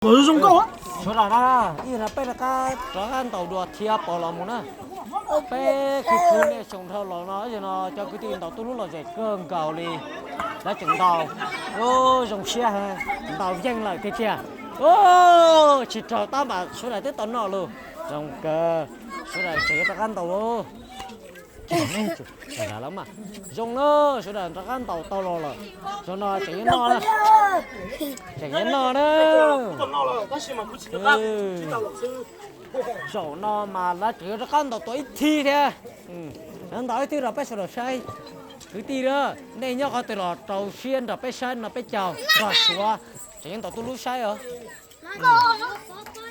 Zoo nkauj. Sawv daws na, ib yam li peb rov qab, rov qab ntaus dua thiab pom los mus na. Peb khwv khwv niaj xyoo dhau los no, yog no cov kwv tij ntaus tuj lub lom zem kawg nkaus li. Lawv tseem ntaus, zoo siab heev, ntaus yeej lawm tiag tiag. Tsis raug tab mas sawv daws twb tau noj lawm. Zoo kawg, sawv daws tseem yuav rov qab ntaus lawm. Zoo na, sawv daws rov qab ntaus tau los lawm. Zaum no tseem yuav noj na, tseem yuav noj na. Zaum no mas lawv tseem yuav rov qab ntaus tuaj ib thib thiab. Lawv ntaus ib thib rau peb sawv daws saib. Kwv tij na, nej nyob qhov twg los rau siab nrog peb saib no peb caug nrog suav. Tseem yuav ntaus tuj lub saib os.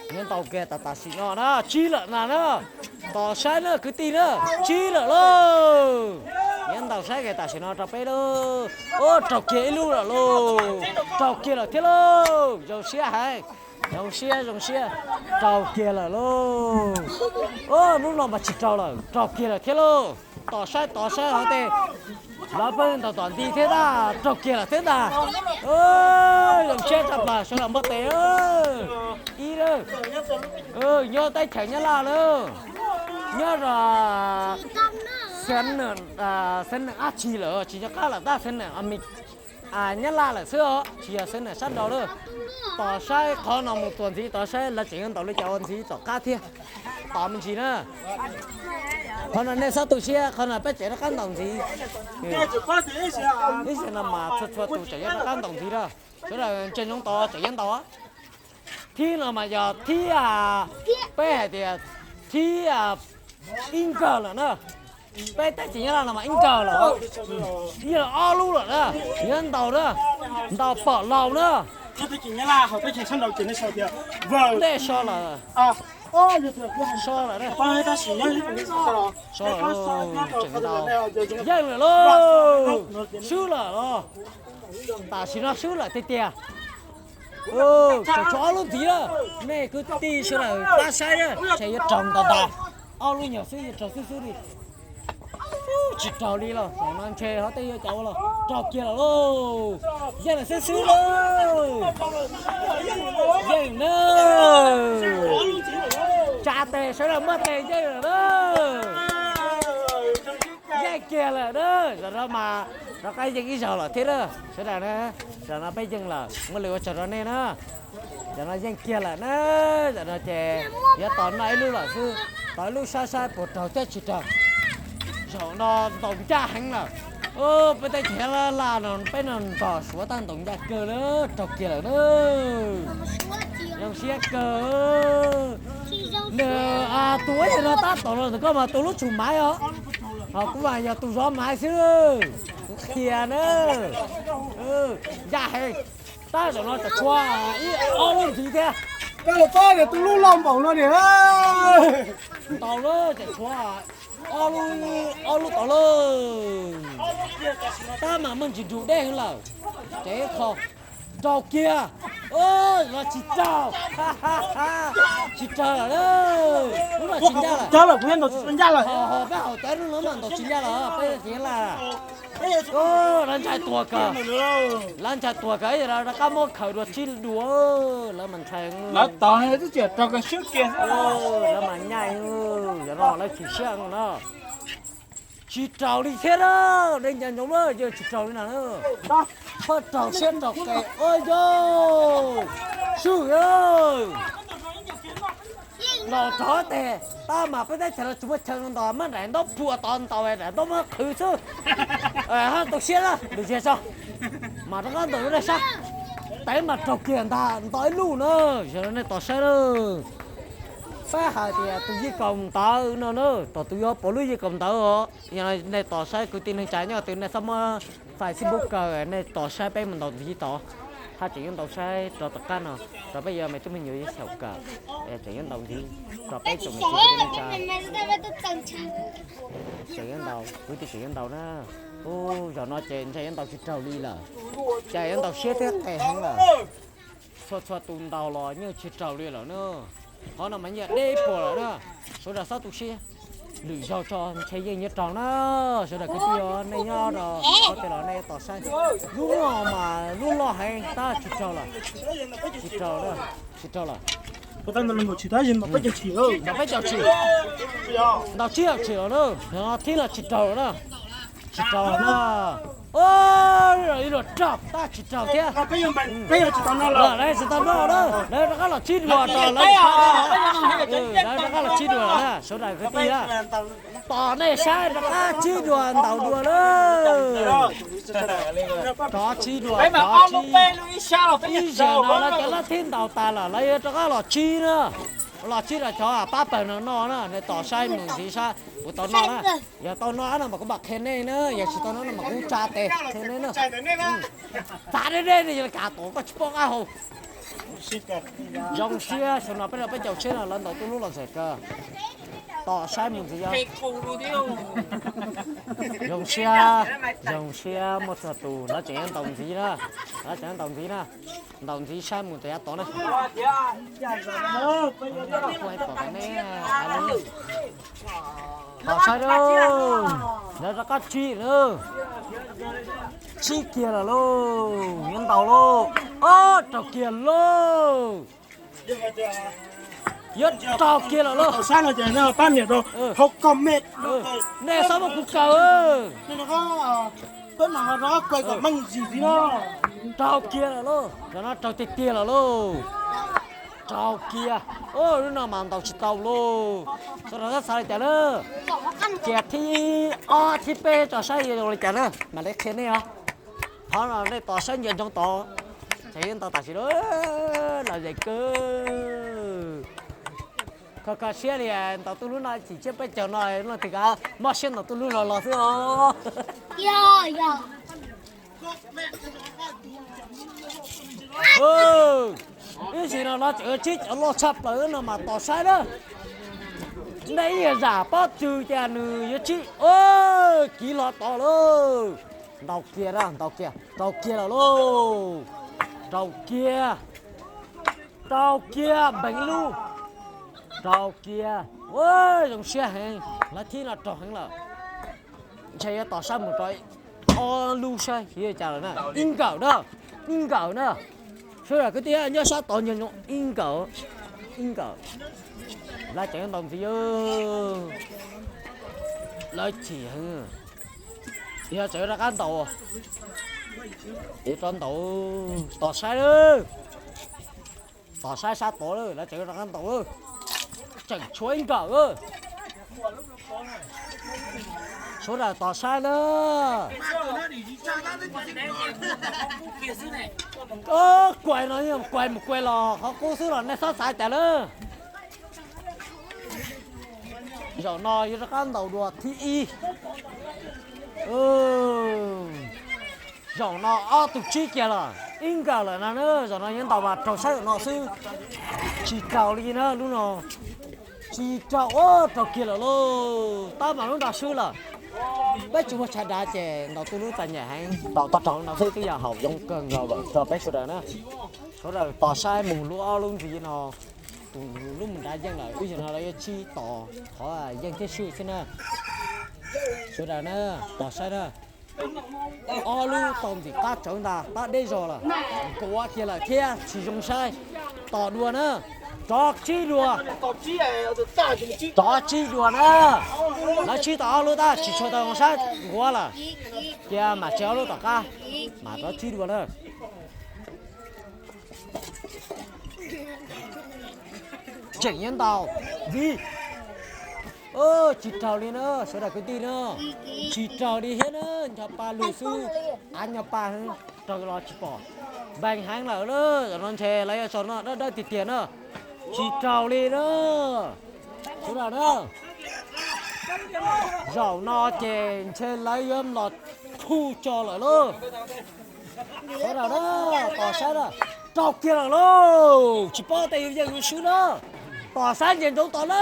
Yuav ntaus kiag tam tam sim no na, tsib lawm na na. Tos saib na kwv tij na, tsib lawm lauj. Yuav ntaus saib kiag tam sim no rau peb lauj. Ua raug kiag ib lub lawm lauj. Raug kiag lawm thiab lauj. Zoo siab heev. Zoo siab zoo siab. Raug kiag lawm lauj. Ua lub no mas tsis raug lawm, raug kiag lawm thiab lauj. Tos saib tos saib hov tej. Lawv pheej ntaus tom ntej thiab ntag, raug kiag lawm thiab ntag. Zoo siab tshaj plaws sawv daws npaj tes. Ib, nyob teb chaws Nyab Laj lauj, nyob xeev neem, xeev neem dab tsi lawm tsis nco qab lawm tab xeev neem Nyab Laj lawm xwb os, tsis yog xeev neem sab nraud lawm. Tos saib qhov no mus txuas ntxiv, tos saib lawv tseem yuav ntaus li cas ua ntxiv tom qab thiab. Tos me ntsis na. Qhov no nej txhob tu siab, qhov no peb tseem rov qab ntaus ntxiv. Ib zaug no mas txhua txhua tus tseem yuav rov qab ntaus ntxiv na. Sawv daws ntsia ntsoov tos tseem yuav ntaus. Thib no mas yog thib, peb hais tias thib ib nkawg lawm na. Peb teb chaws Nyab Laj no mas ib nkawg lawm, yog ob lub lawm na. Yuav ntaus na, ntaus pom laus na. Tej so lawm, so lawm, so lawm, yeej lawm lauj, swb lawm lauj. Tam sim no swb lawm tiag tiag. Tseem tshuav ob lub ntxiv na, nej kwv tij sawv daws pab saib na, ces yuav raug ntau ntau. Ob lub nyuag xwb yuav raug xwb xwb li. Tsis raug li los, zaum no ntshe ho tej yuav cov ua los raug kiag lawm lauj. Yeej lawm xwb xwb lauj. Yeej na. Tsa tes sawv daws npaj tes yeej lawm na. Yeej kiag lawm na. Zaum no mas rov qab yeej ib zaug lawm thiab na sawv daws na. Zaum no peb yeej lawm, muaj lus ua tsaug rau nej na. Zaum no yeej kiag lawm na. Zaum no ces yuav tos noj ib lub lawm xwb, tos ib lub saib saib puas raug thiab tsis raug. Zaum no ntaus ncaj heev lawm. Peb teb chaws Nyab Laj no peb no nrog Suav tab ntaus ncaj kawg na, raug kiag lawm na. Zoo siab kawg. Nws tus ua yam no tab tom los ntawm koj mas tus lub tsum maiv os, ho kuv mas yog tus zov maiv xwb. Kuv qhia na, ncaj heev. Tab zaum no tseem tshuav ib ob lub ntxiv thiab. Koj los pab tus lub loj npaum no niam. Ntaus lawm tseem tshuav ob lub tod lauj. Tab mas muaj ntsis nrug deb heev lawm. Ces kho raug kiag. Los tsis raug, tsis raug lawm. Lub no tsis ncaj lawm, ho peb haus cawv lub no mas ntaus tsis ncaj lawm peb tsis ncaj lawm. Lawv ntshai tuag kawg, lawv ntshai tuag kawg, rov qab muab khaws dua tsib dua, lawv mas ntshai. Lawv tos twb tsis raug kawg swb kiag, lawv mas nyaj, yog no lawv chim siab no. Tsis raug li thiab na, nej nco ntsoov na, yeej tsis raug li na. Pab raug siab raug qes ua yog swb. Ntaus rov tes, tab mas peb teb chaws no tsis muaj chaw ntaus, muab daim ntaub phua tod ntaus, daim ntaub muab qhwv xwb. Ho tu siab na, lwm zaug tso, mas rov qab ntaus lub nej saib. Tev mas raug kiag ntag, ntaus ib lub na, yog nej tos saib na. Pab hais tias tus yij kaus ntawv no na, thaum tus yuav pom lub yij kaus ntawv os, yog nej tos saib kwv tij neej tsa nyob twg nej txhob muab Facebook kaw, nej tos saib peb mus ntaus ntxiv tod. Haj tseem yuav ntaus saib rau tom qab no, rau peb yuav me tub me nyuam ib xyaum kawm, tseem yuav ntaus ntxiv rau peb tsoom niam txiv kwv tij neej tsa. Tseem yuav ntaus, kwv tij tseem yuav ntaus na. Ub, zaum no ces ntshe yuav ntaus tsis raug li lawm, cas yuav ntaus siab thiab qes heev lawm. Txhua txhua tus ntaus los yeej tsis raug li lawm na. Qhov no mas yeej deb puas lawm na, sawv daws txhob tu siab. Lwm zaug tso ntshe yeej yuav raug na. Sawv daws kwv tij, nej nyob rau qhov twg los nej tos saib. Lub no mas lub loj heev tab tsis raug lawm. Tsis raug, tsis raug lawm. Ntaus peb caug tshim, ntaus tsib caug tshim los na, no thib no tsis raug lawm na. Tsis raug lawm na. Ib luag raug tab tsis raug thiab. Lawv tsis tau noj na, lawv rov qab los tsib dua rau lawv, lawv rov qab los tsib dua na, sawv daws kwv tij na. Tos nej saib rov qab tsib dua ntaus dua lawm. Rov tsib dua, rov tsib. Ib zaug no lawv cov lab thib ntaus tas lawm lawv yuav rov qab los tsib na. Los tsib rau cov pab pawg no noj na, nej tos saib mus ntxiv saib kuv tau noj na. Yog tau noj no mas kuv mam qhia nej na, yog tsis tau noj no mas kuv tsa tes qhia nej na. Txav deb deb nej yuav li cas tuav koj tsis paub qab hau. Zoo siab xyoo no peb rau peb caug tsheb no lawv ntaus tuj lub los ntxim kawg. Tos saib mus ntxiv. Zoo siab, zoo siab muaj txog tus lawv tseem yuav ntaus ntxiv na. Lawv tseem yuav ntaus ntxiv na. Ntaus ntxiv saib mus ntxiv yav tod na. Pom ne, tos saib lauj, lawv rov qab tsib na. Tsib kiag lawm lauj, yuav ntaus lauj. Ob, raug kiag lauj. Yuav raug kiag lawm lauj. Pab niam rau hauv comment. Nej txhob muab kuv kaw. Raug kiag lawm lauj, zaum no raug tiag tiag lawm lauj. Raug kiag. Lub no mas ntaus tsis tau lauj. Sawv daws xav li cas na? Cia thib ob thib peb tso saib yuav zoo li cas na mam li qhia nej os. Qhov no nej tos saib nco ntsoov tod. Ces yuav ntaus tam sim no, lom zem kawg. Kho kho siab li ntaus tuj lub no chim tsiab peb caug no leej twg kav mob siab ntaus tuj lub no los xwb os. Ib sim no los tseem yuav tsib cov loj tshaj plaws no mas tos saib na. Nej ib yam zam pob tw cas nws yuav tsib, kiv hlo tod lauj. Ntaus kiag na, ntaus kiag, raug kiag lawm lauj. Raug kiag, raug kiag npeev lub. Raug kiag, zoo siab heev, lawv thib no raug heev lawm. Ntshe yuav tos saib mus rau ob lub saib yuav cas lawm na, ib nkawm na, ib nkawm na. Sawv daws kwv tij nyob sab tod nco ntsoov ib nkawm, ib nkawm. Lawv tseem yuav ntaus ntxiv, lawv chim heev. Yog tseem rov qab ntaus, yuav rov ntaus, tos saib lawm. Tos saib sab tod lawm, lawv tseem rov qab ntaus lawm. Tseem tshuav ib nkawm. Sawv daws tos saib na. Kuais no, kuais mus kuais los qhov qub xwb los nej txhob xav cas na. Zaum no yuav rov qab ntaus dua thib ib. Zaum no ob tug tsib kiag lawm, ib nkawm lawm no na, zaum no yuav ntaus mas raug saib zaum no xwb. Tsis raug li na lub no. Tsis raug, raug kiag lawm lauj, tab mas lub nrog swb lawm. Peb tsis muaj tshav dav ces ntaus tuj lub txom nyem heev, ntaus tog raug no xwb twb yog haum zoo kawg nkaus lawm rau peb sawv daws na. Sawv daws tos saib mus lub ob lub ntxiv no, tus lub mus nrad yeej lawm, ib zaug no lawv yuav tsib tos qhov yeej thiab swb xwb na. Sawv daws na, tos saib na. Ob lub tau ntxim qab tsawv ntag, tab deb zog lawm, nkuav kiag lawm thiab tsis zoo saib. Tos dua na, rov tsib dua. Rov tsib dua na, lawv tsib tau ob lub tab tsis tshua tau zoo saib, nkuav lawm. Cia mam tseg ob lub tom qab, mam rov tsib dua na. Tseem yuav ntaus ntxiv. Tsis raug li na sawv daws kwv tij na, tsis raug li thiab na, ncho pa lug xwb, av ncho pa, raug los tsis pom. Npeeg heev lawm na, zaum no ntshe lawv yuav tso no dawb dawb tiag tiag na, tsis raug li na. Sawv daws na, zaum no ces ntshe lawv yuav los khu tso lawm lauj. Sawv daws na, tos saib na, raug kiag lawm lauj, tsis paub tej yus yeej yus swb na, tos saib ntsia ntsoov tos na.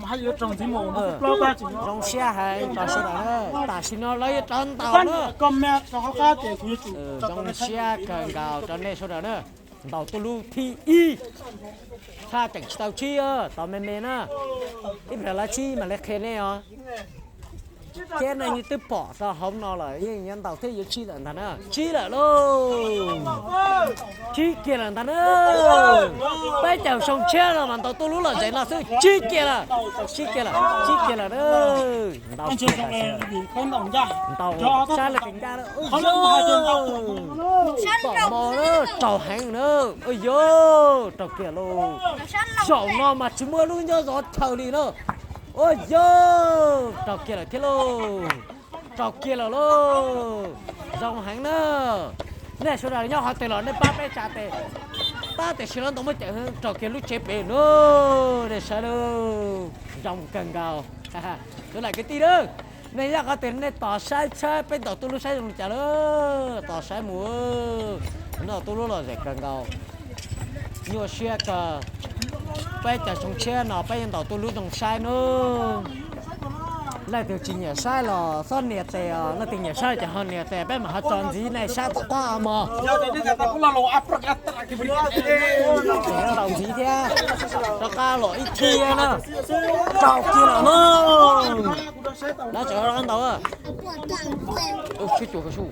Zoo siab heev rau sawv daws na, tam sim no lawv yuav rov ntaus na. Zoo siab kawg nkaus rau nej sawv daws na. Ntaus tuj lub thib ib, tshaj tseem tsis tau tsib, tos me me na, ib pliag lawv tsib mam li qhia nej os. Thiab nej yeej twb pom rau hauv no lawm, yeej yuav ntaus thiab yuav tsib lawm ntag na, tsib lawm lauj. Tsib kiag lawm ntag na. Peb caug xyoo tshiab no mas ntaus tuj lub lom zem no xwb tsib kiag lawm, tsib kiag lawm, tsib kiag lawm na. Ntaus kiag tam sim, ntaus saib lawv kev ncaj na. Pom mos na, raug heev na. Ua yog raug kiag lauj. Zaum no mas tsis muaj lub ncob zov chaw li na. Ua yog raug kiag lawm thiab lauj. Raug kiag lawm lauj. Zoo heev na. Nej sawv daws nyob qhov twg los nej pab peb tsa tes, pab tiam sis lawv ntoo muab cawm heev raug kiag lub tsev pem no. Nej saib lauj, zoo kawg nkaus. Sawv daws kwv tij na, nej nyob qhov twg nej tos saib saib peb ntaus tuj lub saib zoo li cas lawm, tos saib mus. Ntaus tuj lub lom zem kawg nkaus, nyuaj siab kawg. Peb caug xyoo tshiab no peb yuav ntaus tuj lub zoo saib na. Leej twg tsis nyiam saib los txhob nias tes os, leej twg nyiam saib ces ho nias tes, peb mam ho tso ntxiv nej saib tom qab mog. Ntaus ntxiv thiab, rov qab los ib thij na. Raug kiag lawm na. Lawv tseem rov qab ntaus. Sib cuag kawg su.